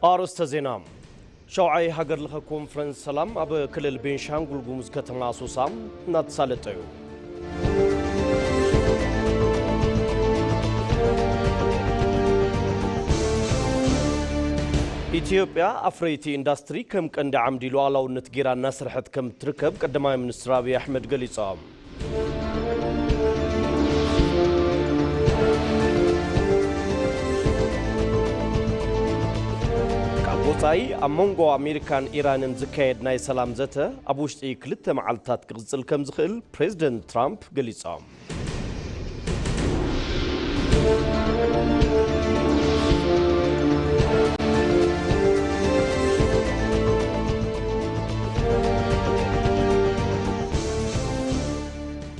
ኣርእስተ ዜና። ሻውዓይ ሃገር ለኸ ኮንፈረንስ ሰላም ኣብ ክልል ቤንሻንጉል ጉሙዝ ከተማ ኣሶሳ እናተሳለጠ እዩ። ኢትዮጵያ ኣፍረይቲ ኢንዳስትሪ ከም ቀንዲ ዓምዲ ሉዓላውነት ጌራ እናሰርሐት ከም ትርከብ ቀዳማይ ሚኒስትር ኣብይ ኣሕመድ ገሊጾም። ካብ ወጻኢ ኣብ መንጎ ኣሜሪካን ኢራንን ዝካየድ ናይ ሰላም ዘተ ኣብ ውሽጢ ክልተ መዓልትታት ክቕጽል ከም ዝኽእል ፕሬዚደንት ትራምፕ ገሊጾም።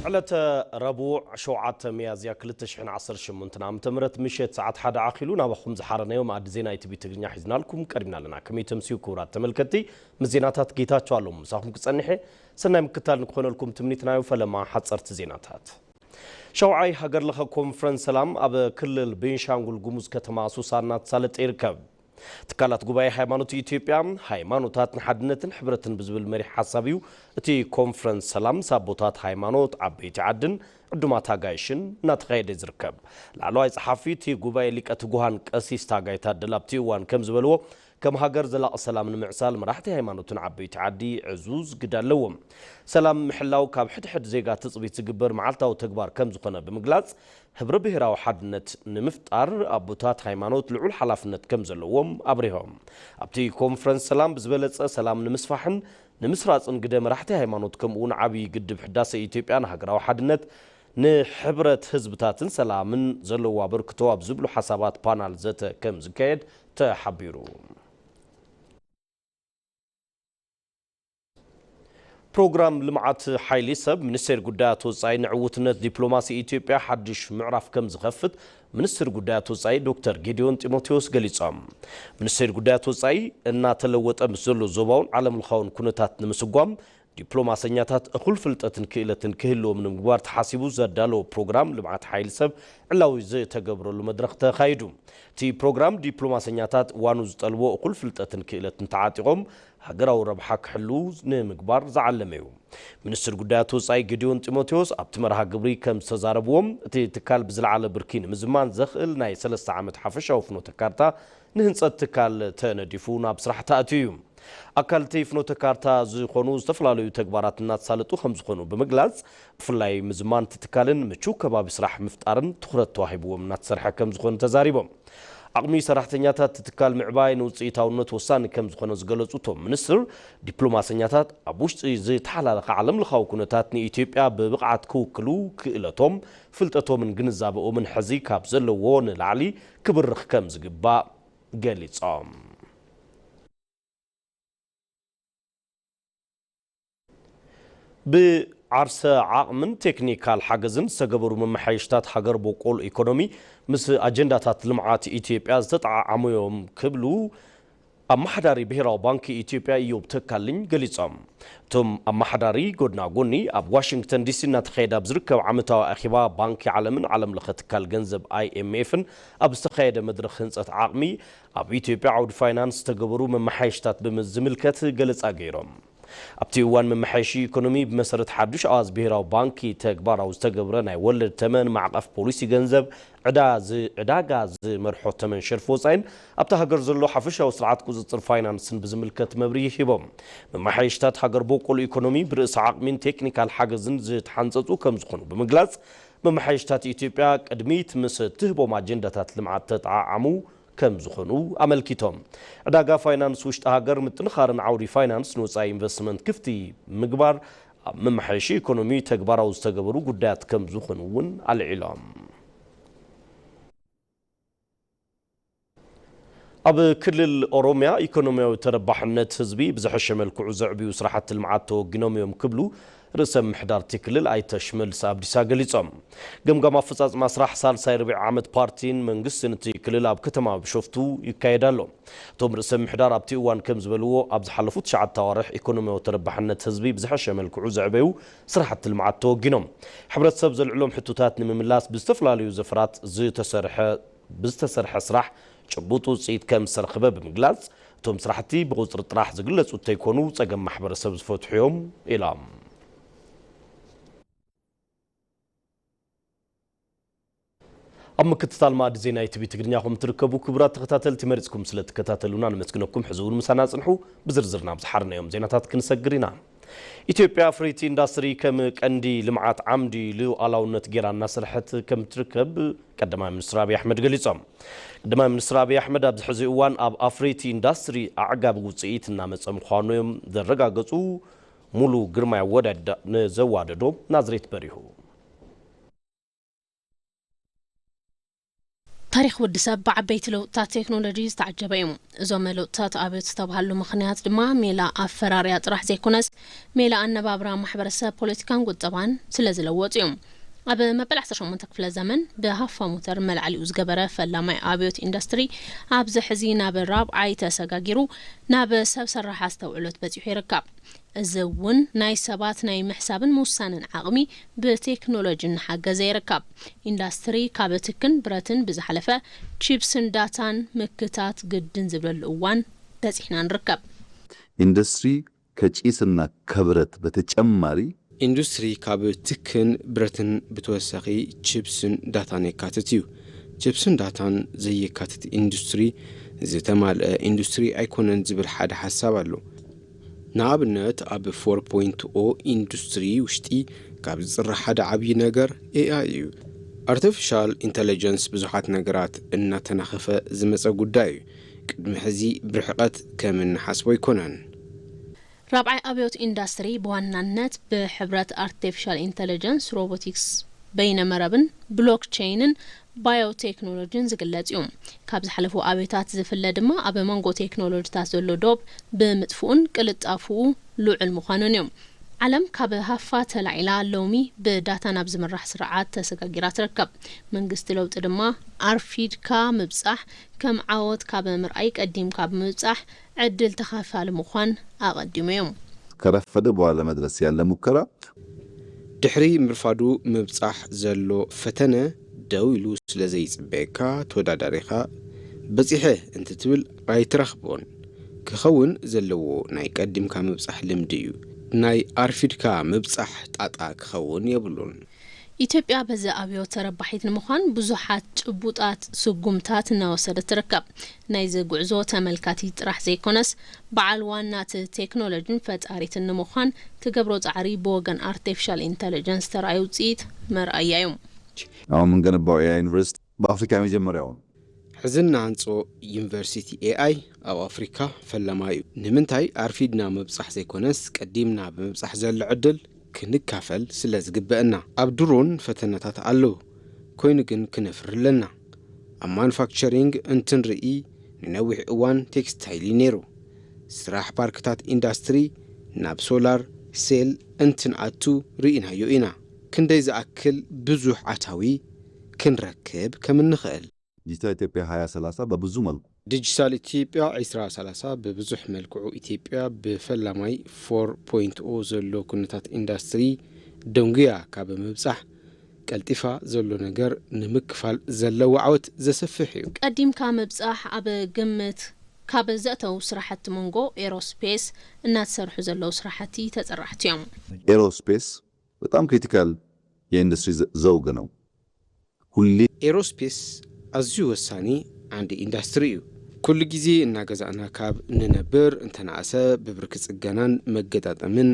ዕለተ ረቡዕ ሸውዓተ ሚያዝያ ክልተ ሽሕን ዓሰርተ ሸሞንተን ዓመተ ምህረት ምሸት ሰዓት ሓደ ኣኺሉ ናባኹም ዝሓረናዮ መኣዲ ዜና ኢቲቪ ትግርኛ ሒዝናልኩም ቀሪብና ኣለና። ከመይ ተምስዩ ክቡራት ተመልከትቲ? ምስ ዜናታት ጌታቸው ኣለሙ ምሳኹም ክጸንሕ እየ። ሰናይ ምክታል ንክኾነልኩም ትምኒትና እዩ። ፈለማ ሓጸርቲ ዜናታት። ሻውዓይ ሃገር ለኸ ኮንፈረንስ ሰላም ኣብ ክልል ቤንሻንጉል ጉሙዝ ከተማ ኣሶሳ እናተሳለጠ ይርከብ። ትካላት ጉባኤ ሃይማኖት ኢትዮጵያ ሃይማኖታት ንሓድነትን ሕብረትን ብዝብል መሪሕ ሓሳብ እዩ እቲ ኮንፈረንስ ሰላም ምስ ኣቦታት ሃይማኖት፣ ዓበይቲ ዓድን ዕዱማት ኣጋይሽን እናተኻየደ ዝርከብ። ላዕለዋይ ጸሓፊ እቲ ጉባኤ ሊቀ ትጉሃን ቀሲስ ታጋይ ታደለ ኣብቲ እዋን ከም ዝበልዎ፣ ከም ሃገር ዘላቒ ሰላም ንምዕሳል መራሕቲ ሃይማኖትን ዓበይቲ ዓዲ ዕዙዝ ግደ ኣለዎም። ሰላም ምሕላው ካብ ሕድሕድ ዜጋ ትጽቢት ዝግበር መዓልታዊ ተግባር ከም ዝኾነ ብምግላጽ፣ ህብረ ብሄራዊ ሓድነት ንምፍጣር ኣቦታት ሃይማኖት ልዑል ሓላፍነት ከም ዘለዎም ኣብሪሆም። ኣብቲ ኮንፈረንስ ሰላም ብዝበለጸ ሰላም ንምስፋሕን ንምስራጽን ግደ መራሕቲ ሃይማኖት ከምኡ እውን ዓብዪ ግድብ ሕዳሰ ኢትዮጵያ ንሃገራዊ ሓድነት ንሕብረት ህዝብታትን ሰላምን ዘለዎ ኣበርክቶ ኣብ ዝብሉ ሓሳባት ፓናል ዘተ ከም ዝካየድ ተሓቢሩ። ፕሮግራም ልምዓት ሓይሊ ሰብ ሚኒስቴር ጉዳያት ወጻኢ ንዕውትነት ዲፕሎማሲ ኢትዮጵያ ሓድሽ ምዕራፍ ከም ዝኸፍት ሚኒስትር ጉዳያት ወጻኢ ዶክተር ጌዲዮን ጢሞቴዎስ ገሊጾም። ሚኒስቴር ጉዳያት ወጻኢ እናተለወጠ ምስ ዘሎ ዞባውን ዓለም ለኻውን ኩነታት ንምስጓም ዲፕሎማሰኛታት እኹል ፍልጠትን ክእለትን ክህልዎም ንምግባር ተሓሲቡ ዘዳለዎ ፕሮግራም ልምዓት ሓይሊ ሰብ ዕላዊ ዝተገብረሉ መድረኽ ተኻይዱ። እቲ ፕሮግራም ዲፕሎማሰኛታት ዋኑ ዝጠልቦ እኹል ፍልጠትን ክእለትን ተዓጢቖም ሃገራዊ ረብሓ ክሕልዉ ንምግባር ዝዓለመ እዩ። ሚኒስትር ጉዳያት ወጻኢ ጌዲዮን ጢሞቴዎስ ኣብቲ መርሃ ግብሪ ከም ዝተዛረብዎም፣ እቲ ትካል ብዝለዓለ ብርኪ ንምዝማን ዘኽእል ናይ ሰለስተ ዓመት ሓፈሻዊ ፍኖተ ካርታ ንህንጸት ትካል ተነዲፉ ናብ ስራሕ ተኣትዩ እዩ። ኣካል እቲ ፍኖተ ካርታ ዝኾኑ ዝተፈላለዩ ተግባራት እናተሳለጡ ከም ዝኾኑ ብምግላጽ፣ ብፍላይ ምዝማን እቲ ትካልን ምቹው ከባቢ ስራሕ ምፍጣርን ትኹረት ተዋሂብዎም እናተሰርሐ ከም ዝኾነ ተዛሪቦም። ዓቕሚ ሰራሕተኛታት እቲ ትካል ምዕባይ ንውፅኢታውነት ወሳኒ ከም ዝኾነ ዝገለፁ እቶም ሚኒስትር፣ ዲፕሎማሰኛታት ኣብ ውሽጢ ዝተሓላለኸ ዓለም ለኻዊ ኩነታት ንኢትዮጵያ ብብቕዓት ክውክሉ ክእለቶም፣ ፍልጠቶምን ግንዛበኦምን ሕዚ ካብ ዘለዎ ንላዕሊ ክብርኽ ከም ዝግባእ ገሊፆም። ብዓርሰ ዓቕምን ቴክኒካል ሓገዝን ዝተገበሩ መመሓየሽታት ሃገር በቆል ኢኮኖሚ ምስ ኣጀንዳታት ልምዓት ኢትዮጵያ ዝተጠዓዓሙ እዮም ክብሉ ኣመሓዳሪ ብሄራዊ ባንኪ ኢትዮጵያ ኢዮብ ተካልኝ ገሊጾም። እቶም ኣመሓዳሪ ጎድና ጎኒ ኣብ ዋሽንግተን ዲሲ እናተኻየደ ኣብ ዝርከብ ዓመታዊ ኣኼባ ባንኪ ዓለምን ዓለም ለኸ ትካል ገንዘብ ኣይኤምኤፍን ኣብ ዝተኻየደ መድረኽ ህንጸት ዓቕሚ ኣብ ኢትዮጵያ ዓውዲ ፋይናንስ ዝተገበሩ መመሓየሽታት ብምዝምልከት ገለጻ ገይሮም። ኣብቲ እዋን መመሓየሺ ኢኮኖሚ ብመሰረት ሓዱሽ ኣዋጅ ብሄራዊ ባንኪ ተግባራዊ ዝተገብረ ናይ ወለድ ተመን ማዕቐፍ ፖሊሲ ገንዘብ ዕዳ ዝ-፣ ዕዳጋ ዝመርሖ ተመን ሸርፊ ወፃኢን ኣብታ ሃገር ዘሎ ሓፈሻዊ ስርዓት ቁፅፅር ፋይናንስን ብዝምልከት መብርሂ ሂቦም። መመሓየሽታት ሃገር በቆል ኢኮኖሚ ብርእሰ ዓቕሚን ቴክኒካል ሓገዝን ዝተሓንፀፁ ከም ዝኾኑ ብምግላፅ፣ መመሓየሽታት ኢትዮጵያ ቅድሚት ምስ ትህቦም ኣጀንዳታት ልምዓት ተጠዓዓሙ ከም ዝኾኑ ኣመልኪቶም። ዕዳጋ ፋይናንስ ውሽጢ ሃገር ምጥንኻርን ዓውዲ ፋይናንስ ንወፃኢ ኢንቨስትመንት ክፍቲ ምግባር ኣብ መመሓየሺ ኢኮኖሚ ተግባራዊ ዝተገበሩ ጉዳያት ከም ዝኾኑ እውን ኣልዒሎም። ኣብ ክልል ኦሮሚያ ኢኮኖሚያዊ ተረባሕነት ህዝቢ ብዝሐሸ መልክዑ ዘዕብዩ ስራሕቲ ልምዓት ተወጊኖም እዮም ክብሉ ርእሰ ምምሕዳር እቲ ክልል ኣይተ ሽመልስ ኣብዲሳ ገሊጾም። ገምጋም ኣፈጻጽማ ስራሕ ሳልሳይ ርብዒ ዓመት ፓርቲን መንግስትን እቲ ክልል ኣብ ከተማ ቢሾፍቱ ይካየድ ኣሎ። እቶም ርእሰ ምምሕዳር ኣብቲ እዋን ከም ዝበልዎ፣ ኣብ ዝሓለፉ ትሽዓተ ኣዋርሕ ኢኮኖሚያዊ ተረባሕነት ህዝቢ ብዝሐሸ መልክዑ ዘዕበዩ ስራሕቲ ልምዓት ተወጊኖም። ሕብረተሰብ ዘልዕሎም ሕቶታት ንምምላስ ብዝተፈላለዩ ዘፈራት ዝተሰርሐ ብዝተሰርሐ ስራሕ ጭቡጥ ውፅኢት ከም ዝተረኸበ ብምግላፅ፣ እቶም ስራሕቲ ብቁፅሪ ጥራሕ ዝግለፁ እንተይኮኑ ፀገም ማሕበረሰብ ዝፈትሑ እዮም ኢሎም። ኣብ ምክትታል ማእዲ ዜና ኢቲቪ ትግርኛ ኹም ትርከቡ ክቡራት ተኸታተልቲ፣ መሪፅኩም ስለ ትከታተሉና ነመስግነኩም። ሕዚ እውን ምሳና ጽንሑ። ብዝርዝር ናብ ዝሓርናዮም ዜናታት ክንሰግር ኢና። ኢትዮጵያ ኣፍረይቲ ኢንዳስትሪ ከም ቀንዲ ልምዓት ዓምዲ ሉኣላውነት ጌራ እናሰርሐት ከም ትርከብ ቀዳማይ ሚኒስትር ኣብይ ኣሕመድ ገሊጾም። ቀዳማይ ሚኒስትር ኣብይ ኣሕመድ ኣብዚ ሕዚ እዋን ኣብ ኣፍረይቲ ኢንዳስትሪ ኣዕጋቢ ውፅኢት እናመፀ ምዃኑ እዮም ዘረጋገፁ። ሙሉ ግርማይ ኣወዳድዳ ንዘዋደዶ ናዝሬት በሪሁ። ታሪኽ ወዲ ሰብ ብዓበይቲ ለውጥታት ቴክኖሎጂ ዝተዓጀበ እዩ። እዞም ለውጥታት ኣብዮት ዝተባሃሉ ምኽንያት ድማ ሜላ ኣፈራርያ ጥራሕ ዘይኮነስ ሜላ ኣነባብራ ማሕበረሰብ፣ ፖለቲካን ቁጠባን ስለ ዝለወጡ እዮም። ኣብ መበል ዓሰርተ ሸሞንተ ክፍለ ዘመን ብሃፋ ሞተር መልዓሊኡ ዝገበረ ፈላማይ ኣብዮት ኢንዱስትሪ ኣብዚ ሕዚ ናብ ራብዓይ ተሰጋጊሩ ናብ ሰብ ሰራሕ ኣስተውዕሎት በፂሑ ይርከብ። እዚ እውን ናይ ሰባት ናይ ምሕሳብን ምውሳንን ዓቕሚ ብቴክኖሎጂ እናሓገዘ ይርከብ። ኢንዳስትሪ ካብ ትክን ብረትን ብዝሓለፈ ቺፕስን ዳታን ምክታት ግድን ዝብለሉ እዋን በፂሕና ንርከብ። ኢንዱስትሪ ከጪስና ከብረት በተጨማሪ ኢንዱስትሪ ካብ ትክን ብረትን ብተወሳኺ ቺፕስን ዳታን የካትት እዩ። ቺፕስን ዳታን ዘየካትት ኢንዱስትሪ ዝተማልአ ኢንዱስትሪ ኣይኮነን ዝብል ሓደ ሓሳብ ኣሎ። ንኣብነት ኣብ ፎር ፖይንት ኦ ኢንዱስትሪ ውሽጢ ካብ ዝፅራሕ ሓደ ዓብዪ ነገር ኤኣይ እዩ። ኣርቲፊሻል ኢንተለጀንስ ብዙሓት ነገራት እናተናኸፈ ዝመፀ ጉዳይ እዩ። ቅድሚ ሕዚ ብርሕቐት ከም እንሓስቦ ኣይኮነን። ራብዓይ ኣብዮት ኢንዳስትሪ ብዋናነት ብሕብረት ኣርቲፊሻል ኢንተለጀንስ፣ ሮቦቲክስ፣ በይነ መረብን ብሎክቸይንን ባዮቴክኖሎጂን ዝግለጽ እዩ። ካብ ዝሓለፉ ኣብዮታት ዝፍለ ድማ ኣብ መንጎ ቴክኖሎጂታት ዘሎ ዶብ ብምጥፍኡን ቅልጣፍኡ ልዑል ምዃኑን እዩ። ዓለም ካብ ሃፋ ተላዒላ ሎሚ ብዳታ ናብ ዝምራሕ ስርዓት ተሰጋጊራ ትርከብ። መንግስቲ ለውጢ ድማ ኣርፊድካ ምብጻሕ ከም ዓወት ካብ ምርኣይ ቀዲምካ ብምብጻሕ ዕድል ተኻፋሊ ምዃን ኣቐዲሙ እዩ። ከረፈደ በኋላ መድረስ ያለ ሙከራ ድሕሪ ምርፋዱ ምብጻሕ ዘሎ ፈተነ ደው ኢሉ ስለ ዘይጽበየካ ተወዳዳሪኻ በጺሐ እንትትብል ኣይትረኽቦን። ክኸውን ዘለዎ ናይ ቀዲምካ ምብጻሕ ልምዲ እዩ። ናይ ኣርፊድካ ምብጻሕ ጣጣ ክኸውን የብሉን። ኢትዮጵያ በዚ ኣብዮት ተረባሒት ንምዃን ብዙሓት ጭቡጣት ስጉምታት እናወሰደት ትርከብ። ናይዚ ጉዕዞ ተመልካቲ ጥራሕ ዘይኮነስ በዓል ዋና እቲ ቴክኖሎጂን ፈጣሪትን ንምዃን ትገብሮ ጻዕሪ ብወገን ኣርቲፊሻል ኢንተለጀንስ ተራእዩ ውፅኢት መርኣያ እዩ። አሁን የምንገነባው ኤአይ ዩኒቨርሲቲ በአፍሪካ የመጀመሪያው ነው። ሕዚ እንሃንጾ ዩኒቨርሲቲ ኤኣይ ኣብ ኣፍሪካ ፈላማይ እዩ። ንምንታይ ኣርፊድና ምብጻሕ ዘይኮነስ ቀዲምና ብምብጻሕ ዘሎ ዕድል ክንካፈል ስለ ዝግበአና። ኣብ ድሮን ፈተነታት ኣለዉ፣ ኮይኑ ግን ክነፍሪ ኣለና። ኣብ ማኑፋክቸሪንግ እንትንርኢ ንነዊሕ እዋን ቴክስታይል እዩ ነይሩ። ስራሕ ፓርክታት ኢንዳስትሪ ናብ ሶላር ሴል እንትንኣቱ ርኢናዮ ኢና። ክንደይ ዝኣክል ብዙሕ ኣታዊ ክንረክብ ከም እንኽእል። ዲጂታል ኢትዮጵያ ሃያ ሰላሳ በብዙ መልኩ ዲጂታል ኢትዮጵያ ዒስራ ሰላሳ ብብዙሕ መልክዑ ኢትዮጵያ ብፈላማይ ፎር ፖይንት ኦ ዘሎ ኩነታት ኢንዳስትሪ ደንጉያ ካብ ምብጻሕ ቀልጢፋ ዘሎ ነገር ንምክፋል ዘለዎ ዓወት ዘሰፍሕ እዩ። ቀዲምካ ምብጻሕ ኣብ ግምት ካብ ዘእተው ስራሕቲ መንጎ ኤሮስፔስ እናተሰርሑ ዘለዉ ስራሕቲ ተጠራሕቲ እዮም። ኤሮስፔስ በጣም ክሪቲካል የኢንዱስትሪ ዘውግ ነው። ሁሌ ኤሮስፔስ ኣዝዩ ወሳኒ ዓንዲ ኢንዳስትሪ እዩ። ኩሉ ግዜ እናገዛእና ካብ ንነብር እንተነኣሰ ብብርኪ ጽገናን መገጣጠምን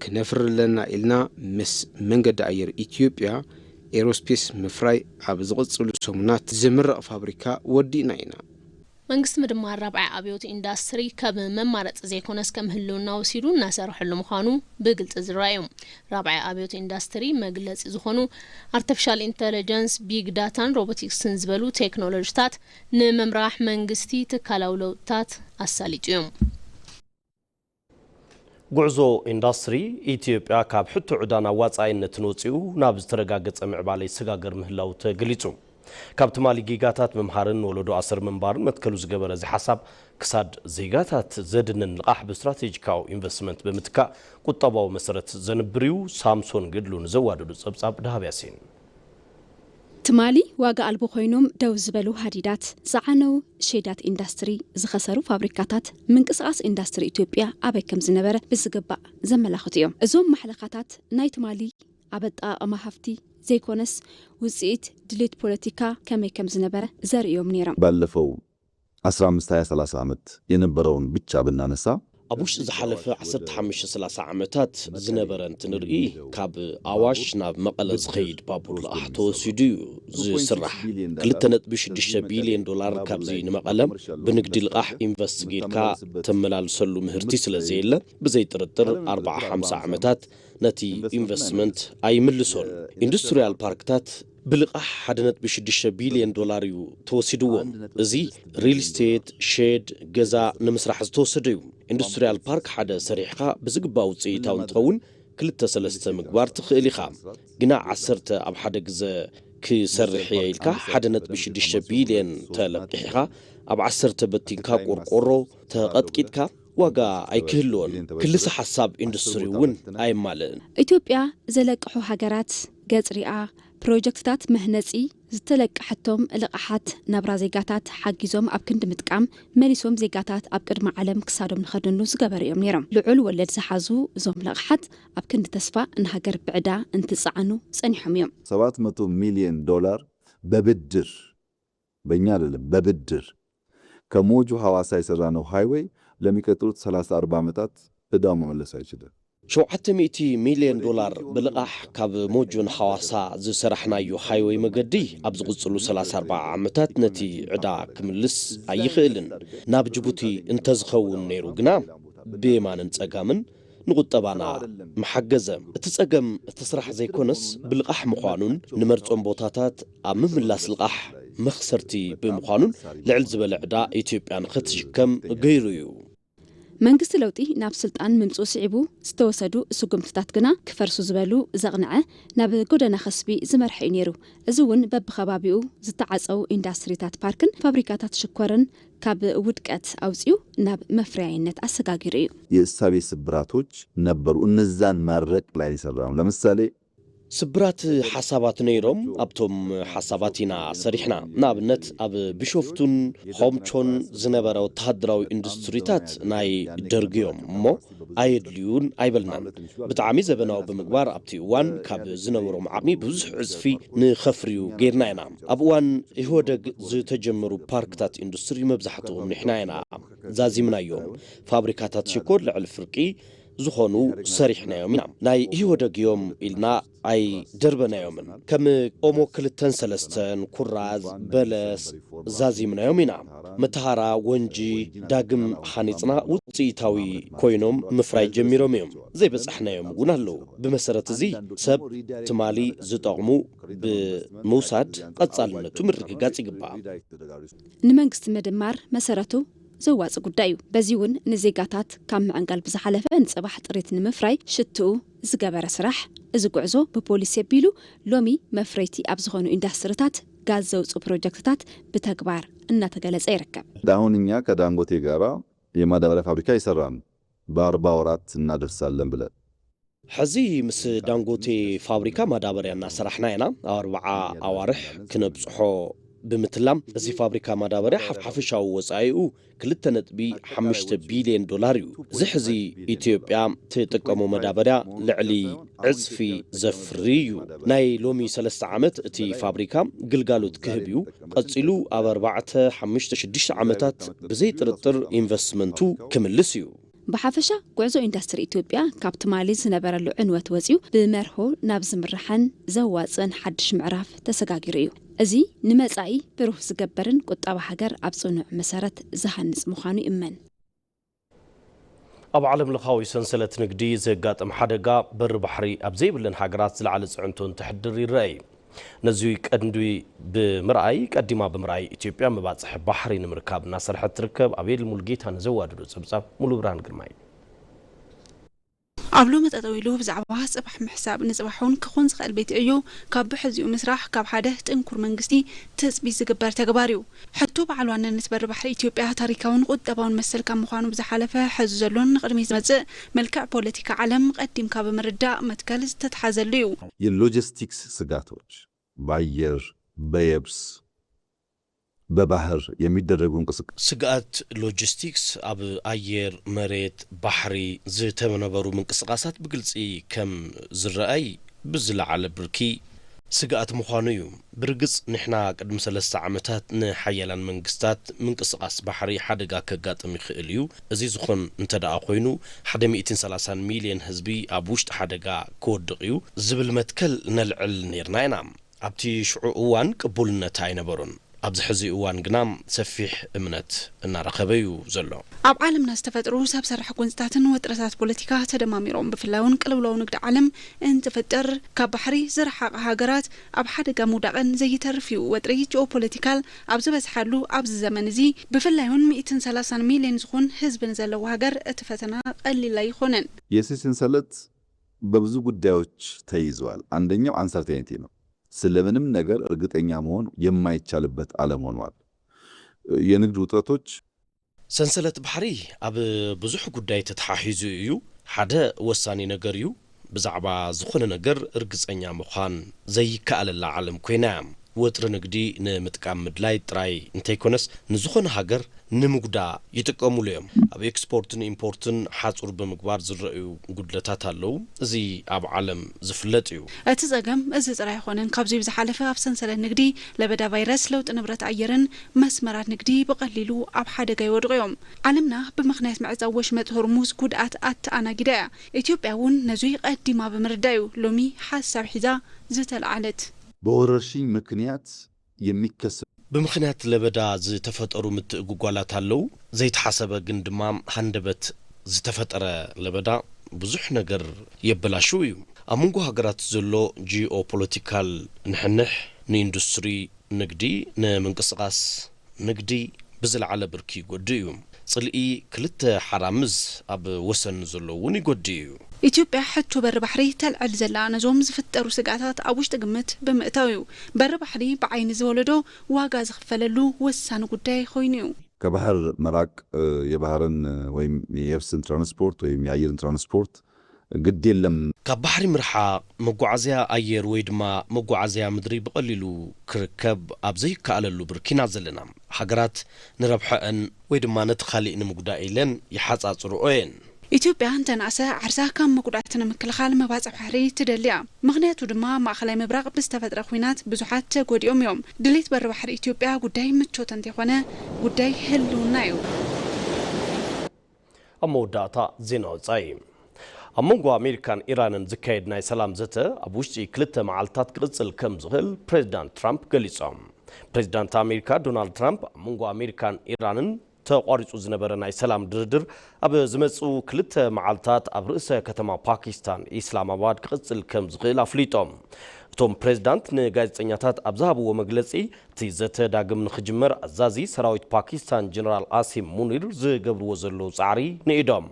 ክነፍሪ ኣለና ኢልና ምስ መንገዲ ኣየር ኢትዮጵያ ኤሮስፔስ ምፍራይ ኣብ ዝቕጽሉ ሰሙናት ዝምረቕ ፋብሪካ ወዲእና ኢና። መንግስቲ ምድማር ራብዓይ ኣብዮት ኢንዳስትሪ ከም መማረፂ ዘይኮነስ ከም ህልውና ወሲዱ እናሰርሐሉ ምዃኑ ብግልፂ ዝረኣዩ ራብዓይ ኣብዮት ኢንዳስትሪ መግለፂ ዝኾኑ ኣርቲፊሻል ኢንተለጀንስ፣ ቢግ ዳታን ሮቦቲክስን ዝበሉ ቴክኖሎጂታት ንምምራሕ መንግስቲ ትካላዊ ለውጥታት ኣሳሊጡ እዩ። ጉዕዞ ኢንዳስትሪ ኢትዮጵያ ካብ ሕቶ ዕዳን ኣዋፃኣይነትን ወፂኡ ናብ ዝተረጋገፀ ምዕባለ ይሰጋገር ምህላው ተገሊፁ። ካብ ትማሊ ጌጋታት ምምሃርን ንወለዶ ኣሰር ምንባርን መትከሉ ዝገበረ እዚ ሓሳብ ክሳድ ዜጋታት ዘድንን ልቓሕ ብስትራቴጂካዊ ኢንቨስትመንት ብምትካእ ቁጠባዊ መሰረት ዘንብር እዩ። ሳምሶን ገድሉ ንዘዋደዱ ፀብፃብ ደሃብ ያሲን። ትማሊ ዋጋ ኣልቦ ኮይኖም ደው ዝበሉ ሃዲዳት፣ ዝዓነው ሼዳት ኢንዳስትሪ፣ ዝኸሰሩ ፋብሪካታት፣ ምንቅስቓስ ኢንዳስትሪ ኢትዮጵያ ኣበይ ከም ዝነበረ ብዝግባእ ዘመላኽቱ እዮም። እዞም ማሕለኻታት ናይ ትማሊ ኣብ ኣጠቓቕማ ሃፍቲ ዘይኮነስ፣ ውጽኢት ድሌት ፖለቲካ ከመይ ከም ዝነበረ ዘርእዮም ነይሮም። ባለፈው አስራ አምስት ሃያ ሰላሳ ዓመት የነበረውን ብቻ ብናነሳ፣ ኣብ ውሽጢ ዝሓለፈ ዓሰርተ ሓሙሽተ ሰላሳ ዓመታት ዝነበረ እንትንርኢ፣ ካብ ኣዋሽ ናብ መቐለ ዝኸይድ ባቡር ልቓሕ ተወሲዱ እዩ ዝስራሕ። ክልተ ነጥቢ ሽዱሽተ ቢልዮን ዶላር ካብዚ ንመቐለ ብንግዲ ልቓሕ ኢንቨስት ጌርካ ተመላልሰሉ ምህርቲ ስለ ዘየለ፣ ብዘይ ጥርጥር ኣርብዓ ሓምሳ ዓመታት ነቲ ኢንቨስትመንት ኣይምልሶን። ኢንዱስትሪያል ፓርክታት ብልቓሕ ሓደ ነጥቢ ሽዱሽተ ቢልዮን ዶላር እዩ ተወሲድዎም። እዚ ሪል ስቴት፣ ሼድ፣ ገዛ ንምስራሕ ዝተወሰደ እዩ። ኢንዱስትሪያል ፓርክ ሓደ ሰሪሕኻ ብዝግባእ ውፅኢታዊ እንትኸውን ክልተ ሰለስተ ምግባር ትኽእል ኢኻ። ግና ዓሰርተ ኣብ ሓደ ግዘ ክሰርሕ እየ ኢልካ ሓደ ነጥቢ ሽዱሽተ ቢልዮን ተለቂሕኻ ኣብ ዓሰርተ በቲንካ ቆርቆሮ ተቐጥቂጥካ ዋጋ ኣይክህልዎን። ክልሰ ሓሳብ ኢንዱስትሪ እውን ኣየማልእን። ኢትዮጵያ ዘለቅሑ ሃገራት ገጽ ሪኣ ፕሮጀክትታት መህነጺ ዝተለቀሐቶም ልቓሓት ናብራ ዜጋታት ሓጊዞም ኣብ ክንዲ ምጥቃም መሊሶም ዜጋታት ኣብ ቅድሚ ዓለም ክሳዶም ንኸድኑ ዝገበሩ እዮም ነይሮም። ልዑል ወለድ ዝሓዙ እዞም ልቓሓት ኣብ ክንዲ ተስፋ ንሃገር ብዕዳ እንትጸዓኑ ጸኒሖም እዮም። ሰባት መቶ ሚሊዮን ዶላር በብድር በእኛ አይደለም በብድር ከሞጆ ሐዋሳ የሰራነው ሃይወይ ለሚቀጥሉት ሰላሳ አርባ ዓመታት እዳው መመለስ አይችልም። ሸውዓተ ሚእቲ ሚልዮን ዶላር ብልቓሕ ካብ ሞጆ ንሓዋሳ ዝሰራሕናዮ ሃይወይ መገዲ ኣብ ዝቕፅሉ ሰላሳ ኣርባዓ ዓመታት ነቲ ዕዳ ክምልስ ኣይኽእልን። ናብ ጅቡቲ እንተዝኸውን ነይሩ ግና ብየማንን ፀጋምን ንቁጠባና ምሓገዘ። እቲ ጸገም እቲ ስራሕ ዘይኮነስ ብልቓሕ ምዃኑን ንመርጾም ቦታታት ኣብ ምምላስ ልቓሕ መኽሰርቲ ብምዃኑን ልዕል ዝበለ ዕዳ ኢትዮጵያ ንኽትሽከም ገይሩ እዩ። መንግስቲ ለውጢ ናብ ስልጣን ምምፅኡ ስዒቡ ዝተወሰዱ ስጉምትታት ግና ክፈርሱ ዝበሉ ዘቕንዐ ናብ ጎደና ከስቢ ዝመርሐ እዩ ነይሩ። እዚ እውን በብኸባቢኡ ዝተዓፀዉ ኢንዳስትሪታት ፓርክን ፋብሪካታት ሽኮርን ካብ ውድቀት ኣውፅኡ ናብ መፍረያይነት ኣሰጋጊሩ እዩ። የእሳቤ ስብራቶች ነበሩ። እነዛን ማድረቅ ላይ የሰራነው ለምሳሌ ስብራት ሓሳባት ነይሮም፣ ኣብቶም ሓሳባት ኢና ሰሪሕና። ንኣብነት ኣብ ቢሾፍቱን ኾምቾን ዝነበረ ወተሃደራዊ ኢንዱስትሪታት ናይ ደርግ እዮም እሞ ኣየድልዩን ኣይበልናን። ብጣዕሚ ዘበናዊ ብምግባር ኣብቲ እዋን ካብ ዝነበሮም ዓቕሚ ብዙሕ ዕፅፊ ንኸፍርዩ ገይርና ኢና። ኣብ እዋን ኢህወደግ ዝተጀመሩ ፓርክታት ኢንዱስትሪ መብዛሕትኦም ንሕና ኢና ዛዚምናዮም። ፋብሪካታት ሽኮር ልዕሊ ፍርቂ ዝኾኑ ሰሪሕናዮም ኢና። ናይ ኢህወደግ እዮም ኢልና ኣይደርበናዮምን። ከም ኦሞ ክልተን ሰለስተን፣ ኩራዝ፣ በለስ ዛዚምናዮም ኢና። መተሃራ፣ ወንጂ ዳግም ሃኒፅና ውፅኢታዊ ኮይኖም ምፍራይ ጀሚሮም እዮም። ዘይበፃሕናዮም እውን ኣለዉ። ብመሰረት እዚ ሰብ ትማሊ ዝጠቕሙ ብምውሳድ ቀፃልነቱ ምርግጋፅ ይግባእ። ንመንግስቲ ምድማር መሰረቱ ዘዋጽእ ጉዳይ እዩ። በዚ እውን ንዜጋታት ካብ ምዕንጋል ብዝሓለፈ ንፅባሕ ጥሪት ንምፍራይ ሽትኡ ዝገበረ ስራሕ። እዚ ጉዕዞ ብፖሊሲ ኣቢሉ ሎሚ መፍረይቲ ኣብ ዝኾኑ ኢንዳስትሪታት ጋዝ ዘውፅኡ ፕሮጀክትታት ብተግባር እናተገለጸ ይርከብ። አሁን እኛ ከዳንጎቴ ጋራ የማዳበሪያ ፋብሪካ የሰራን በአርባ ወራት እናደርሳለን ብለን ሕዚ ምስ ዳንጎቴ ፋብሪካ ማዳበርያ እናሰራሕና ኢና። ኣብ ኣርብዓ ኣዋርሕ ክነብፅሖ ብምትላም እዚ ፋብሪካ ማዳበርያ ሓፍ- ሓፈሻዊ ወፃኢኡ ክልተ ነጥቢ ሓሙሽተ ቢልዮን ዶላር እዩ። እዚ ሕዚ ኢትዮጵያ ትጥቀሞ መዳበርያ ልዕሊ ዕፅፊ ዘፍሪ እዩ። ናይ ሎሚ ሰለስተ ዓመት እቲ ፋብሪካ ግልጋሎት ክህብ እዩ። ቀፂሉ ኣብ ኣርባዕተ፣ ሓሙሽተ፣ ሽዱሽተ ዓመታት ብዘይ ጥርጥር ኢንቨስትመንቱ ክምልስ እዩ። ብሓፈሻ ጉዕዞ ኢንዳስትሪ ኢትዮጵያ ካብ ትማሊ ዝነበረሉ ዕንወት ወፂኡ ብመርሆ ናብ ዝምራሕን ዘዋፅእን ሓድሽ ምዕራፍ ተሰጋጊሩ እዩ። እዚ ንመፃኢ ብሩህ ዝገብርን ቁጠባ ሃገር ኣብ ፅኑዕ መሰረት ዝሃንፅ ምዃኑ ይእመን። ኣብ ዓለም ለኻዊ ሰንሰለት ንግዲ ዘጋጥም ሓደጋ በሪ ባሕሪ ኣብ ዘይብለን ሃገራት ዝለዓለ ፅዕንቶ እንትሕድር ይረአ እዩ። ነዚ ቀንዲ ብምርኣይ ቀዲማ ብምርኣይ ኢትዮጵያ መባፅሒ ባሕሪ ንምርካብ እናሰርሐት ትርከብ። ኣቤል ሙሉጌታ ንዘዋደዶ ፀብፃብ ሙሉብርሃን ግርማይ። ኣብ ሎሚ ጠጠው ኢሉ ብዛዕባ ፅባሕ ምሕሳብ ንፅባሕ እውን ክኾን ዝኽእል ቤት ዕዮ ካብ ብሕዚኡ ምስራሕ ካብ ሓደ ጥንኩር መንግስቲ ትፅቢት ዝግበር ተግባር እዩ። ሕቶ በዓል ዋንነት በሪ ባሕሪ ኢትዮጵያ ታሪካውን ቁጠባውን መሰል ካብ ምዃኑ ብዝሓለፈ ሕዚ ዘሎን ንቕድሚት ዝመፅእ መልክዕ ፖለቲካ ዓለም ቐዲምካ ብምርዳእ መትከል ዝተትሓዘሉ እዩ። የሎጂስቲክስ ስጋቶች በአየር በየብስ፣ በባህር የሚደረጉ እንቅስቃሴ ስግኣት ሎጂስቲክስ ኣብ ኣየር፣ መሬት፣ ባሕሪ ዝተነበሩ ምንቅስቓሳት ብግልፂ ከም ዝረኣይ ብዝለዓለ ብርኪ ስግኣት ምዃኑ እዩ። ብርግጽ ንሕና ቅድሚ ሰለስተ ዓመታት ንሓያላን መንግስታት ምንቅስቓስ ባሕሪ ሓደጋ ከጋጥም ይኽእል እዩ። እዚ ዝኾን እንተደኣ ኮይኑ ሓደ ሚእትን ሰላሳን ሚልዮን ህዝቢ ኣብ ውሽጢ ሓደጋ ክወድቕ እዩ ዝብል መትከል ነልዕል ነይርና ኢና። ኣብቲ ሽዑ እዋን ቅቡልነት ኣይነበሮን። ኣብዚ ሕዚ እዋን ግና ሰፊሕ እምነት እናረኸበ እዩ ዘሎ። ኣብ ዓለምና ዝተፈጥሩ ሰብ ሰራሕ ጎንፅታትን ወጥረታት ፖለቲካ ተደማሚሮም ብፍላይ እውን ቅልውላው ንግዲ ዓለም እንትፍጠር ካብ ባሕሪ ዝረሓቐ ሃገራት ኣብ ሓደጋ ምውዳቐን ዘይተርፍ እዩ። ወጥሪ ጂኦፖለቲካል ኣብ ዝበዝሓሉ ኣብዚ ዘመን እዚ ብፍላይ እውን ሚእትን ሰላሳን ሚልዮን ዝኾን ህዝቢ ንዘለዎ ሃገር እቲ ፈተና ቀሊል ኣይኾነን። የሲ ሰንሰለት በብዙ ጉዳዮች ተይዘዋል። አንደኛው አንሰርቴኒቲ ነው። ስለምንም ነገር እርግጠኛ መሆን የማይቻልበት ዓለም ሆኗል። የንግድ ውጥረቶች ሰንሰለት ባሕሪ ኣብ ብዙሕ ጉዳይ ተተሓሒዙ እዩ። ሓደ ወሳኒ ነገር እዩ። ብዛዕባ ዝኾነ ነገር ርግጸኛ ምዃን ዘይከኣለላ ዓለም ኮይና እያ። ወጥሪ ንግዲ ንምጥቃም ምድላይ ጥራይ እንተይኮነስ ንዝኾነ ሃገር ንምጉዳ ይጥቀሙሉ እዮም። ኣብ ኤክስፖርትን ኢምፖርትን ሓጹር ብምግባር ዝረኣዩ ጉድለታት ኣለዉ። እዚ ኣብ ዓለም ዝፍለጥ እዩ። እቲ ጸገም እዚ ጥራይ ኣይኾነን። ካብዚ ብዝሓለፈ ኣብ ሰንሰለት ንግዲ ለበዳ ቫይረስ፣ ለውጢ ንብረት ኣየርን መስመራት ንግዲ ብቐሊሉ ኣብ ሓደጋ ይወድቑ እዮም። ዓለምና ብምኽንያት ምዕጻው ወሽመጥ ሆርሙዝ ጉድኣት ኣተኣናጊዳ እያ። ኢትዮጵያ እውን ነዙይ ቀዲማ ብምርዳእ እዩ ሎሚ ሓሳብ ሒዛ ዝተለዓለት። በወረርሽኝ ምክንያት የሚከሰቱ ብምኽንያት ለበዳ ዝተፈጠሩ ምትእጉጓላት ኣለዉ። ዘይተሓሰበ ግን ድማ ሃንደበት ዝተፈጠረ ለበዳ ብዙሕ ነገር የበላሽው እዩ። ኣብ መንጎ ሃገራት ዘሎ ጂኦፖለቲካል ንሕንሕ ንኢንዱስትሪ ንግዲ፣ ንምንቅስቓስ ንግዲ ብዝለዓለ ብርኪ ይጎድእ እዩ። ጽልኢ ክልተ ሓራምዝ ኣብ ወሰን ዘሎ እውን ይጎድእ እዩ። ኢትዮጵያ ሕቶ በሪ ባሕሪ ተልዕል ዘላ ነዞም ዝፍጠሩ ስግኣታት ኣብ ውሽጢ ግምት ብምእታው እዩ። በሪ ባሕሪ ብዓይኒ ዝወለዶ ዋጋ ዝኽፈለሉ ወሳኒ ጉዳይ ኮይኑ እዩ። ከባህር መራቅ የባህርን ወይም የብስን ትራንስፖርት ወይም የአየርን ትራንስፖርት ግድ የለም። ካብ ባሕሪ ምርሓቕ፣ መጓዓዝያ ኣየር ወይ ድማ መጓዓዝያ ምድሪ ብቐሊሉ ክርከብ ኣብ ዘይከኣለሉ ብርኪ ኢና ዘለና። ሃገራት ንረብሐአን ወይ ድማ ነቲ ካሊእ ንምጉዳእ ኢለን ይሓጻጽርኦ እየን። ኢትዮጵያ እንተንኣሰ ዓርሳ ካብ መጉዳእቲ ንምክልኻል መባፅዕ ባሕሪ ትደሊ እያ። ምኽንያቱ ድማ ኣብ ማእኸላይ ምብራቕ ብዝተፈጥረ ኲናት ብዙሓት ተጎዲኦም እዮም። ድሌት በሪ ባሕሪ ኢትዮጵያ ጉዳይ ምቾት እንተይኮነ ጉዳይ ህልውና እዩ። ኣብ መወዳእታ ዜና ወጻኢ። ኣብ መንጎ ኣሜሪካን ኢራንን ዝካየድ ናይ ሰላም ዘተ ኣብ ውሽጢ ክልተ መዓልታት ክቕጽል ከም ዝኽእል ፕሬዚዳንት ትራምፕ ገሊጾም። ፕሬዚዳንት ኣሜሪካ ዶናልድ ትራምፕ ኣብ መንጎ ኣሜሪካን ኢራንን ተቋሪጹ ዝነበረ ናይ ሰላም ድርድር ኣብ ዝመጽኡ ክልተ መዓልታት ኣብ ርእሰ ከተማ ፓኪስታን ኢስላማባድ ክቕጽል ከም ዝኽእል ኣፍሊጦም። እቶም ፕሬዚዳንት ንጋዜጠኛታት ኣብ ዝሃብዎ መግለጺ፣ እቲ ዘተ ዳግም ንኽጅመር ኣዛዚ ሰራዊት ፓኪስታን ጀነራል ኣሲም ሙኒር ዝገብርዎ ዘለዉ ጻዕሪ ንኢዶም።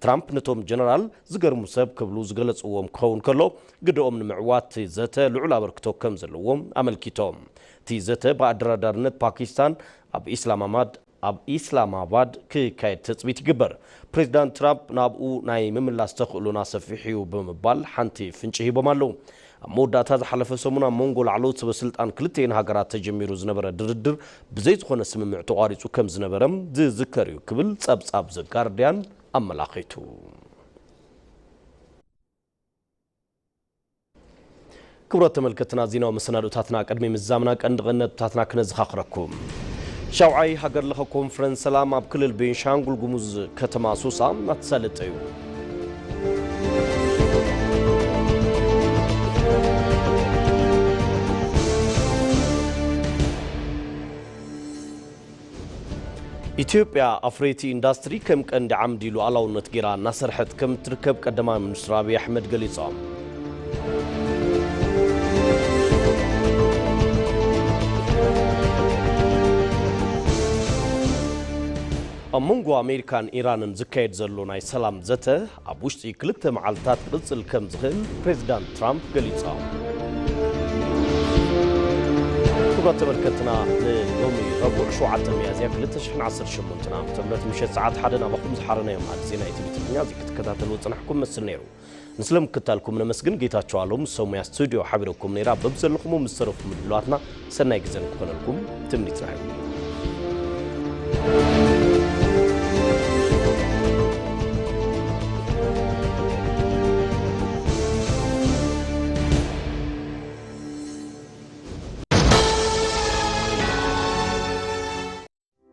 ትራምፕ ነቶም ጀነራል ዝገርሙ ሰብ ክብሉ ዝገለጽዎም ክኸውን ከሎ፣ ግደኦም ንምዕዋት እቲ ዘተ ልዑል ኣበርክቶ ከም ዘለዎም ኣመልኪቶም። እቲ ዘተ ብኣደራዳርነት ፓኪስታን ኣብ ኢስላማማድ ኣብ ኢስላማባድ ክካየድ ትጽቢት ይግበር። ፕሬዚዳንት ትራምፕ ናብኡ ናይ ምምላስ ተኽእሎና ሰፊሕ እዩ ብምባል ሓንቲ ፍንጪ ሂቦም ኣለዉ። ኣብ መወዳእታ ዝሓለፈ ሰሙን ኣብ መንጎ ላዕለዎት ሰበ ስልጣን ክልቲኤን ሃገራት ተጀሚሩ ዝነበረ ድርድር ብዘይ ዝኾነ ስምምዕ ተቋሪጹ ከም ዝነበረ ዝዝከር እዩ ክብል ጸብጻብ ዘጋርድያን ኣመላኺቱ። ክቡራት ተመልከትና ዜናዊ መሰናዶታትና ቅድሚ ምዛምና ቀንዲ ቀንዲ ነጥብታትና ክነዘኻኽረኩም። ሻውዓይ ሃገር ለኸ ኮንፈረንስ ሰላም ኣብ ክልል ቤንሻንጉል ጉሙዝ ከተማ ሶሳ እናተሳለጠ እዩ። ኢትዮጵያ ኣፍረይቲ ኢንዳስትሪ ከም ቀንዲ ዓምዲ ሉዓላውነት ገይራ እናሰርሐት ከም እትርከብ ቀዳማይ ሚኒስትር ኣብይ ኣሕመድ ገሊጾም። ኣብ መንጎ ኣሜሪካን ኢራንን ዝካየድ ዘሎ ናይ ሰላም ዘተ ኣብ ውሽጢ ክልተ መዓልታት ክቕጽል ከም ዝኽእል ፕሬዚዳንት ትራምፕ ገሊጾም። ተመልከትና ንሎሚ ረቡዕ ሸውዓተ ሚያዝያ ክልተ ሽሕን ዓሰርተ ሸሞንተን ዓመተ ምህረት ምሸት ሰዓት ሓደ ናባኹም ዝሓረናዮም ኣሃት ዜና ኢቲቪ ትግርኛ እዚ ክትከታተልዎ ዝጸናሕኩም መስል ነይሩ። ንስለ ምክታልኩም ነመስግን። ጌታቸው ኣሎም ሰሙያ ስቱዲዮ ሓቢረኩም ነይራ። በብዘለኹም ምስ ዝተረፉ ምድላዋትና ሰናይ ግዘ ንክኾነልኩም ትምኒትና እዩ።